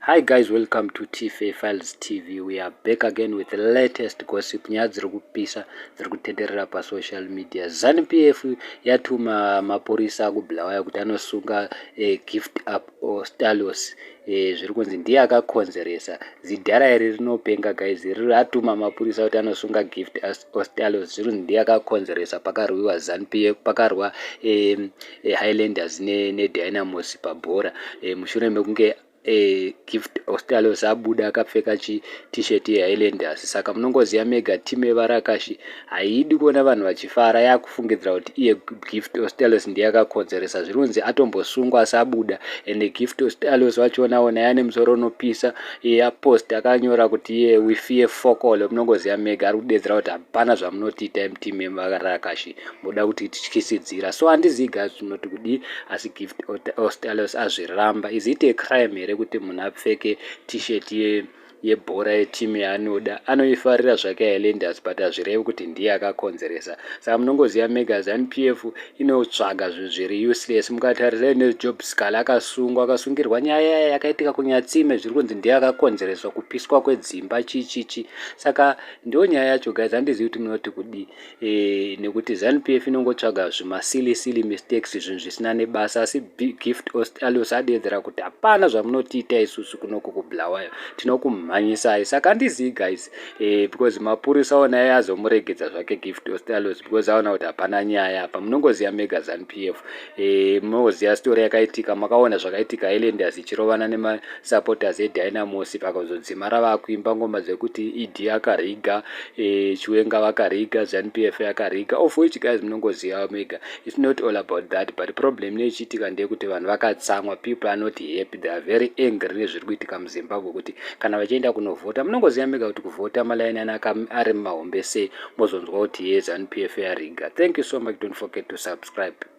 Hi guys, welcome to TFA Files TV. We are back again with the latest gossip. Nyaya dziri kupisa dziri kutenderera pasocial media. ZANU PF yatuma mapurisa kuBulawayo kuti anosunga Gift Ostallos. Zviri kunzi ndiye akakonzeresa. Zidhara iri rinopenga guys, riri atuma mapurisa kuti anosunga Gift Ostallos. Zviri kunzi ndiye akakonzeresa pakarwiwa ZANU PF, pakarwa Highlanders neDynamos pabhora, mushure mekunge Gift Ostallos abuda akapfeka chi T-shirt yeHighlanders. Saka munongoziva mega, timu yevarakashi haidi kuona vanhu vachifara. Yakufungidzira kuti iye Gift Ostallos ndiye akakonzeresa. Zviri kunzi atombosungwa asi abuda. Ende Gift Ostallos wachonawo naye ane musoro unopisa. Iye apost akanyora kuti iye, "We fear fokolo." Munongoziva mega, ari kudedzera kuti hapana zvamunotiita mutimu yevarakashi, muda kuti tityisidzira. So handizivi guys tinoti kudii, asi Gift Ostallos azviramba. Is it a crime here kuti munhu apfeke T-shirt yebhora yetimu yaanoda? Anoifarira zvake Highlanders, but hazvirevi kuti ndiye akakonzeresa. Saka munongoziva mega, ZANU PF inotsvaga zvinhu zviri useless. Mukatarisa neJob Sikhala, akasungwa, akasungirwa nyaya yakaitika kuNyatsime. Zviri kunzi ndiye akakonzereswa kupiswa kwedzimba, chichichi. Saka ndo nyaya yacho guys. Handizivi kuti munoti kudii, nekuti ZANU PF inongotsvaga zvimasilly silly mistakes, zvinhu zvisina nebasa. Asi Gift Ostallos adedzera kuti hapana zvamunotiita isusu kunoku kuBulawayo, tinokumhanyisai. Saka handizivi guys, because mapurisa ona azomuregedza zvake Gift Ostallos because aona kuti hapana nyaya apa. Munongoziva mega ZANU PF, munongoziva story yakaitika. Makaona zvakaitika, Highlanders ichirovana nemasupporters eDynamos, pakazodzimara vakuimba ngoma dzekuti ED akariga, Chiwenga vakariga, ZANU PF yakariga, of which guys munongoziva mega it's not all about that. But problem nechiitika ndeyekuti vanhu vakatsamwa. People are not happy, they are very angry nezviri kuitika muZimbabwe, kuti kana vachienda kunovhota, munongoziva mega kuti kuvhota malaini anaka ari mahombe sei, mozonzwa kuti ye ZANU PF yariga. Thank you so much. Don't forget to subscribe.